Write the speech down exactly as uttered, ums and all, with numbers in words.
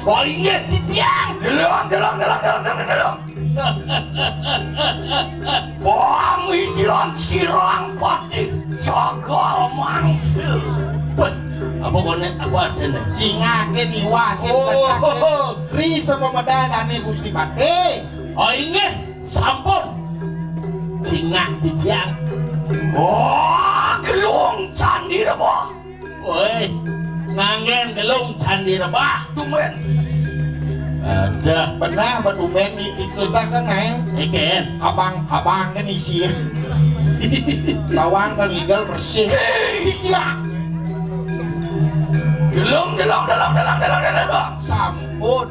Oh, inggih, titiang. Deleng, deleng, deleng, deleng, deleng, deleng. Pamijilan sirang pati jagal mangsil. Wah, apa koné, apa artiné? Cingake niwasin. Oh. Ri sama medalane Gusti Patih. Oh, inggih, sampun. Cingak titiang. Oh, gelung Candi Rebah. Woi, nganggen gelung Candi Rebah. Tumben. Ada. Benah, betumben di, di kita kan, eh. Iken. Abang, abang kan isi. Bawang kan ngigel bersih. Iya. Gelung, gelung, gelung, gelung, gelung, gelung. Sampun.